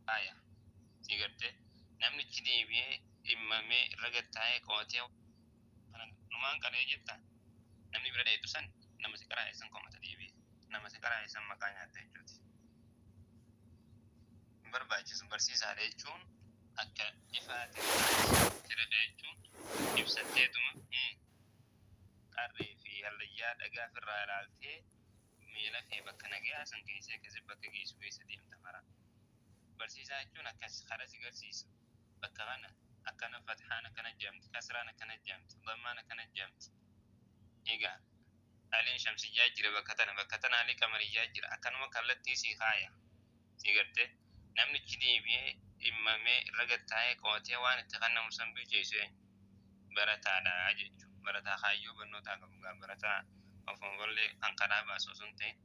Kaaya. Si gartee namnichi deebi'ee dhimmamee irra gad taa'ee qo'atee kana numaan qaree jetta, namni bira dheetu san nama si qaraa'e san komata, deebi'e nama si qaraa'e san maqaa nyaatta jechuuti. Hin barbaachisu. Barsiisaadha jechuun akka ifaati tirata jechuun ibsatteetuma qarree fi hallayyaa dhagaa ofirraa ilaaltee miila kee bakka nagayaa san keessee akkasi bakka geessu keessa deemta karaa. Barsiisaa jechuun akkas karaa si garsiisa. Bakka kana akkana, fathaan akkana jedhamti, kasraan akkana jedhamti, dammaan akkana jedhamti. Egaa aliin shamsiyyaa jira bakka tana, bakka tana alii qamariyyaa jira, akkanuma kallattii si kaaya. Si gartee namnichi deebi'ee dhimmamee irra gad taa'ee qo'atee waan itti kennamu san bilcheessu eenyu? Barataadha jechuudha. Barataa kaayyoo barnootaa qabu gaa, barataa ofuma ballee kan karaa baasu osoo hin ta'in,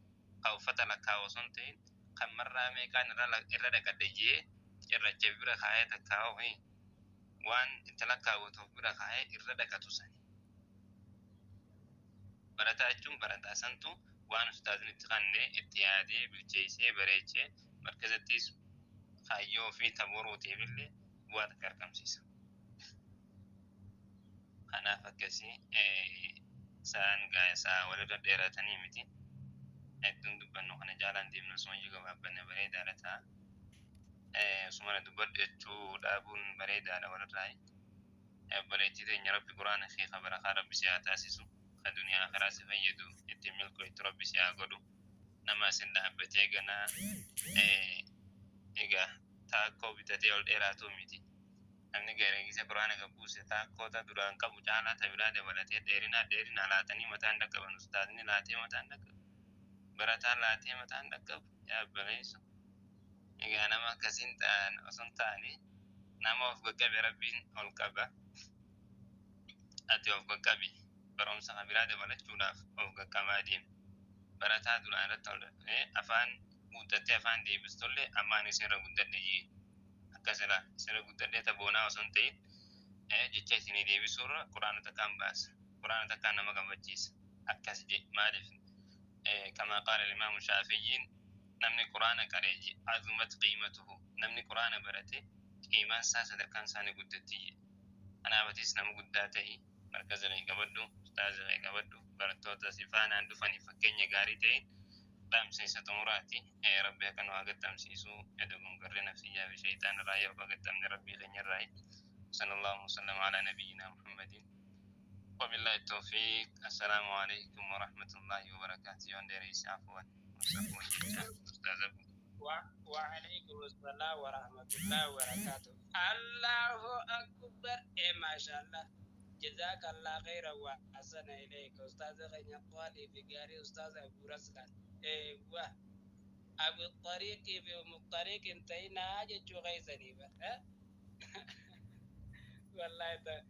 kan uffata lakkaa'u osoo hin ta'in, kan marraa meeqaan irra dhaqadhe jee cirracha bira kaayee takkaa'u waan itti lakkaa'utu of bira kaayee irra dhaqatu sani. Barataa jechuun barataa santu waan ustaazni itti kenne itti yaadee bilcheessee bareechee markazattis kaayyoo fi taboruutiif illee bu'aa takka argamsiisa. Kanaaf akkasii sa'aan isaa walirra dheeratanii miti. Hedduun dubbannu kana jaalaan deemnu osoo hojii gabaabbanne bareedaadha ta'a. Osuma na dubbadhu jechuu dhaabuun bareedaadha walirraa. Obboleettii teenya, Rabbi quraana kee ka barakaa Rabbi si haa taasisu. Ka duniyaa akhiraa si fayyadu ittiin milkooytu Rabbi si haa godhu. Nama asin dhaabbatee ganaa egaa taakkoo bitatee ol dheeraatuu miti. Namni gareegisa quraana gabbuuse taakkoota duraan qabu caalaa ta biraa dabalatee dheerinaa dheerinaa laatanii mataan dhaqqaban, ustaazni laatee mataan dhaqqabu. Barataan laatee mataan dhaqqabu. Yaa obboleessu. Egaa nama akkasiin ta'an osoo hin taane, nama of qaqqabe Rabbiin ol qaba. Ati of qaqqabi. Barumsa kan biraa dabalachuudhaaf of qaqqabaa deemi. Barataa duraan irratti ol afaan guuttattee afaan deebistullee ammaan isinirra guddadhe jee. Akkasila isinirra guddadhee taboonaa osoo hin ta'in, jecha isinii deebisuurra quraana takkaan baasa. Quraana takkaan nama gammachiisa. Akkas jee maaliif كما قال الإمام الشافعي namni quraana qaree je عظمت قيمته, namni quraana barate qiimaan isaa sadarkaan isaa ni guddatti je. Kanaaf atis nama guddaa ta'i, markaza kee qabadhu, ustaaza kee qabadhu, barattoota si faanaan dhufaniif fakkeenya gaarii ta'in dhaamsa isa xumuraati. Rabbi akka nu haa gattamsiisu dogongorree nafsiyyaa fi shayxaan irraa yoo gaxxamne Rabbii keenya irraa. صلى الله وسلم على نبينا محمد وبالله التوفيق. السلام عليكم ورحمة الله وبركاته. يوم ديريس عفوا أستاذ أبو. وعليكم السلام ورحمة الله وبركاته. الله أكبر، إيه ما شاء الله، جزاك الله خيرا وأحسن إليك أستاذ غني قالي في قاري أستاذ أبو رسلان. إيه أبو الطريق في أم الطريق انتهينا جتشو غيسني بقى. والله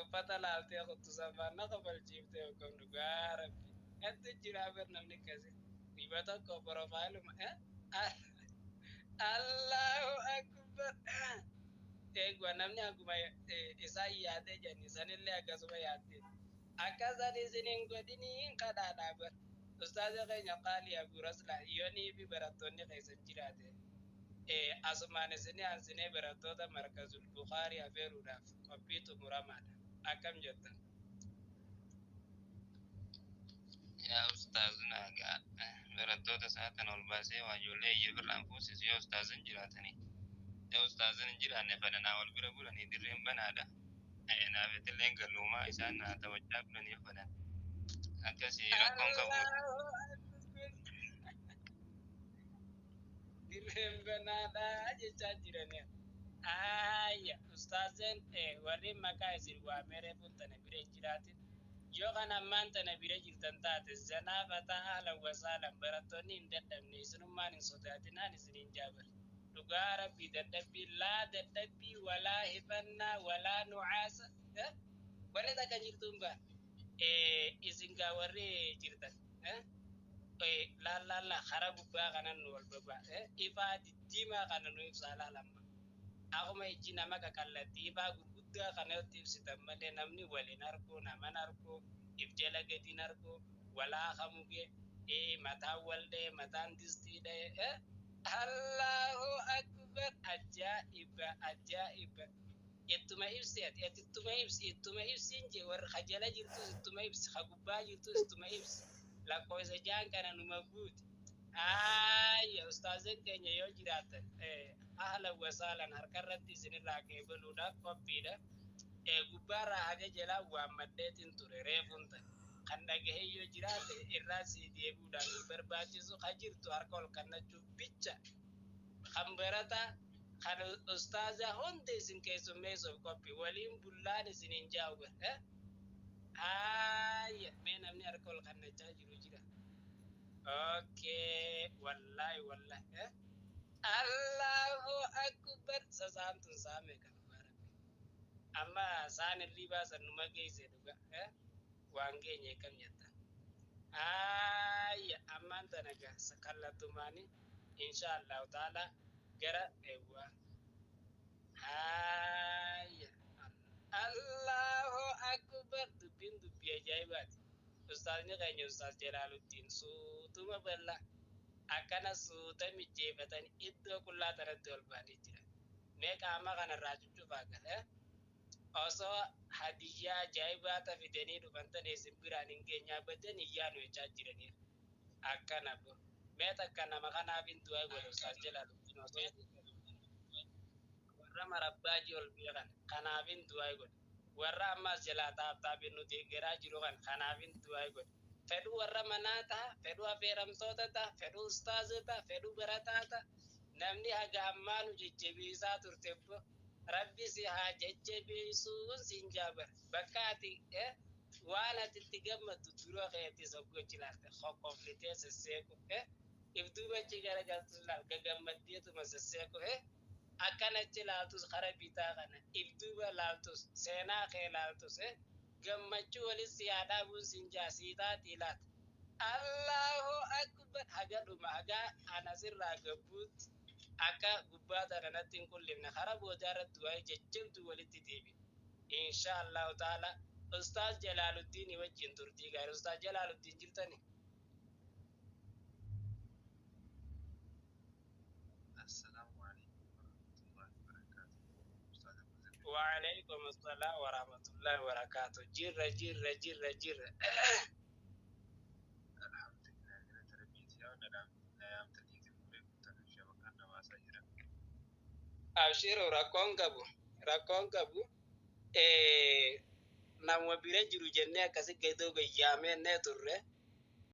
uffata laaltee kuttu saffaan kafalchiiftee yookaan dhugaa Rabbi. Hedduu jira bar namni akkasii. Dhiba tokko profile uma. الله أكبر. Eegwa namni akkuma isaan yaadee jedhani sanillee akkasuma yaadde. Akkasan isin hin godhinii kadhaadhaa bar. Ustaaza keenya qaalii Abu Rasla yoonii fi barattoonni keessan jiraate. Asumaan isinii aansinee barattoota Markazul Bukaarii afeeruudhaaf qophii xumuramaadha. Akkam jettan? Yaa ustaazuna, egaa barattoota isaa tan ol baasee waa ijoollee iyya birraan fuusisu yoo ustaazan jiraatanii. Yoo ustaazan hin jiraanne fadhanaa wal bira bulanii dirreen banaadha. Naafetillee galluumaa isaan naa taphachaa bulanii fadhan. Akkasii rakkoon qabu. الله أكبر. Dirreen banaadha jechaa jirani. Ayya, ustaazeen warri maqaa isin waamee reefuun tana bira hin jiraatin. Yoo kan ammaan tana bira jirtan taate zanaa fataa أهلا وسهلا, barattoonni hin dadhabne, isinummaan hin sodaatinaan isiniin jaabar. Dhugaa Rabbii dadhabbii laa dadhabbii walaa hifannaa walaa nucaasa. Warri takka jirtuun baa isin gaa warri jirtan. Laal laal laal, karaa gubbaa kanan nu wal babaa ifaa diddiimaa kana nu ibsaa laal amma. Akkuma ijji nama qaqallatti ifaa gurguddaa kanatti ibsitan malee namni waliin arguu, naman arguu, if jala gadiin arguu, walaa kamugee mataan wal dha'e, mataan distii dha'e. الله أكبر. Akbar, ajaa'iba, ajaa'iba. Ittuma ibsi, ati ittuma ibsi, ittuma ibsiin jee. Warra kajala jirtus ittuma ibsi, ka gubbaa jirtus ittuma ibsi. Lakkoofsa jaan kana numa guuti. Ayya, ustaazeen keenya yoo jiraatan, ahlan wasaalan, harkarratti isinirraa qeebaluudhaaf qophiidha. Gubbaarraa haga jalaa waammadheetiin ture reefuun ta'e. Kan dhagahee yoo jiraate irraa sii deebi'uudhaaf hin barbaachisu. Ka jirtu harka ol kannachuuf bicha. Kan barataa, kan ustaaza hundi isin keessummeessuuf qophii. Waliin bullaan isiniin jaa'u bara. Haayya, mee namni harka ol kannachaa jiru jira? Okay, wallahi, wallahi. Allahu akbar, sasaan tun saame kan dhugaa Rabbi. Amma saan hirribaa san numa geesse dhuga. Waan geenye kam jetta? Haayya, ammaan tana gaa kallattumaani insha Allahu ta'ala gara eewwa. Haayya. Allahu akbar, dubbiin dubbii ajaa'ibaati. Ustaazni keenya Ustaaz Jalaaluddin suutuma bal'aa akkana suuta mijjeeffatanii iddoo qullaa tanatti ol ba'anii jiran. Mee qaama kanarraa cuccufaa gala. Osoo hadiyyaa ajaa'ibaa ta fidanii dhufan tan isin biraan hin geenyaa badan iyyaanu jechaa jiraniif. Akkana bo. Mee takka nama kanaaf hin du'aa godhe Ustaaz Jalaaluddin osoo warra marabbaa ji ol beekan kanaaf hin du'aa godhe. Warra ammas jalaa taaptaapin nu deeggaraa jiru kan kanaaf hin du'aa godhe. Fedhuu warra manaa ta'a, fedhuu affeeramtoota ta'a, fedhuu ustaaza ta'a, fedhuu barataa ta'a. Namni haga ammaa nu jajjabeessaa turte bo. Rabbi si haa jajjabeessuun siin jaabar. Bakka ati waan ati itti gammaddu dura keetti soggochi ilaalte kokoflitee sesseeku. If duubachi garagaltus laal gagammaddeetuma sesseeku. Akkanachi laaltus kara bitaa kana if duuba laaltus seenaa kee laaltus gammachuu walis si haa dhaabuun siin jaa sii taatii laata. Allahu akbar, haga dhuma haga anasirraa gabbuutti akka gubbaa tana natti hin qullifne kara boodaa irratti waa'ee jajjabdu walitti deebi. Insha Allahu ta'ala Ustaaz Jalaaluddin wajjin turtii gaarii. Ustaaz Jalaaluddin jirtani? Assalaamu alaikum warahmatullahi wabarakatuh. Ustaaz Abu Zakar. Wa alaikum assalam wa rahmatullahi wa barakatuh. Jirra, jirra, jirra, jirra. Alhamdulillah, galata Rabbiiti. Yaa na yaamtaniiti fuudhee guutan shabakaan na baasaa jira. Abshiru, rakkoon qabu. Rakkoon qabu. Nama bira jiru jennee akkasi gadoo gayyaamee turre.